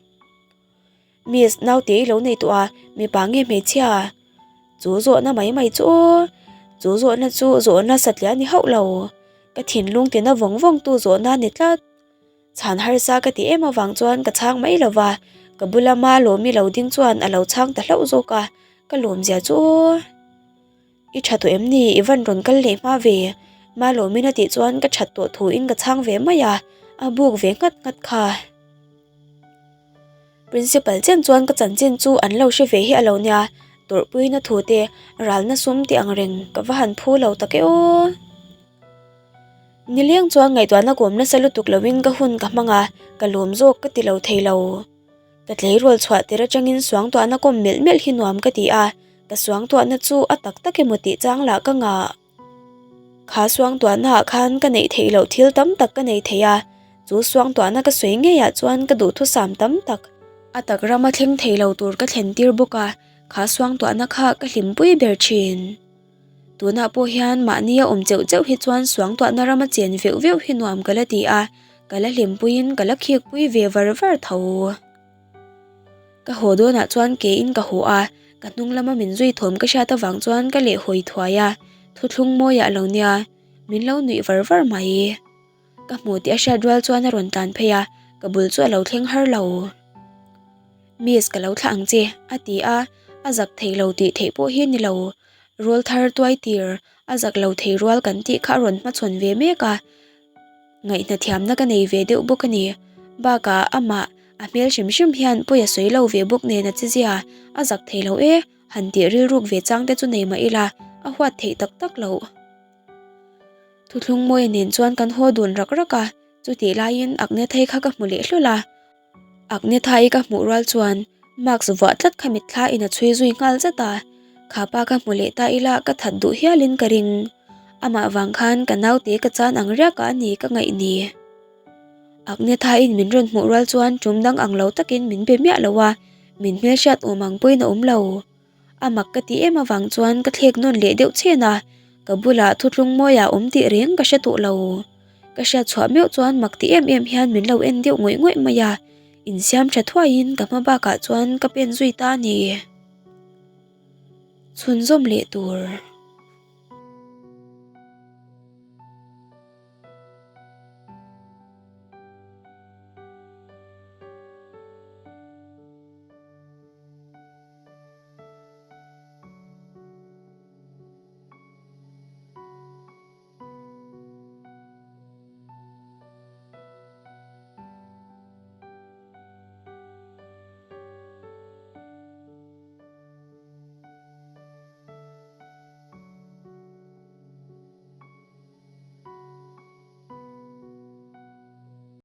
Miss, naute i lo nei tawh a, mipa nge hmeichhia? Chu zawhna mai mai chu aw, chu zawhna chu zawhna satliah a ni hauh lo. Ka thinlung tina vawng vawng tu zawhna a ni tlat. Chhan harsa ka ti em avang chuan ka chhang mai lo va, ka bula ma lawmi lo ding chuan a lo chhang ta hlauh zawk a, ka lawmzia chu aw. I tha tawh em ni? I van rawn kal leh hma ve. Ma lawmin a tih chuan ka that tawh thu in ka chhang ve mai a, a buk ve nghat nghat kha. Principal chen chuan ka chanchin chu an lo hre ve hi a lo nia, tawrhpuina thu te, ralna sum tih ang reng ka va han phu lo tak e aw. Nileng chuan ngaihtuahna kawm nasa lutuk loin ka hun ka hmang a, ka lawm zawk ka ti lo thei lo. Ka tleirawl chhuah tir atangin suangtuahna kawm melh melh hi nuam ka ti a, ka suangtuahna chu a tak tak emaw tih chang lah ka ngah. Kha suangtuahna ah khan ka neih theih loh thil tam tak ka nei thei a, chu suangtuahna ka sawi ngei ah chuan ka duhthusam tam tak. A tak rama thleng thei lo tur ka thlen tir bawk a, kha suangtuahna kha ka hlimpui ber thin. Tunah pawh hian mahni a awm cheuh cheuh hi chuan suangtuahna rama chen veuh veuh hi nuam ka la ti a. Ka la hlimpuiin ka la khikpui ve var var tho. Ka haw dawnah chuan kein ka haw a, ka hnung lama min zui thawm ka hriat avang chuan ka lehhawi thuai a, thuthlung mawiah lo nia, min lo nuih var var mai. Ka hmu tih a hriat rual chuan a rawn tlan phei a, ka bul chu a lo thleng har lo. Miss ka lo thlah ang che, a ti a, a zak thei lo tih theih pawh hi ni lo. Rawl thar tuai tir, a zak lo thei rual kan tih kha a rawn hmachhawn ve mek a, ngaihna thiamna ka nei ve deuh bawk a ni. Bakah amah a hmel hrim hrim hian pawi a sawi lo ve bawk nen a chezia, a zak thei lo e, han tih rilruk ve chang te chu nei mah ila, a huat theih tak tak loh. Thuthlung Mawia nen chuan kan haw dun rak rak a, chutih laiin Agnethai kha ka hmu leh hlul a. Agnethai ka hmuh rual chuan mask vuah tlat kha mitthla in a chhui zui nghal zat a, kha pa ka hmu leh ta ila ka that duh hialin ka ring. Amah vang khan ka naute ka chan ang riak a ani ka ngaih ni. Agnethaiin min rawn hmuh rual chuan tum dang ang lo takin min be miah lo a, min hmelhriat awm ang pawhin a awm lo. A mak ka ti em avang chuan ka thlek nawn leh deuh chhen a, ka bulah thutlung mawiah awm tih reng ka hre tawh lo. Ka hriat chhuah meuh chuan mak ti em em hian min lo en deuh ngawih ngawih mai a, insiam tha thuaiin ka hma bakah chuan ka pen zui ta a ni. Chhunzawm leh tur.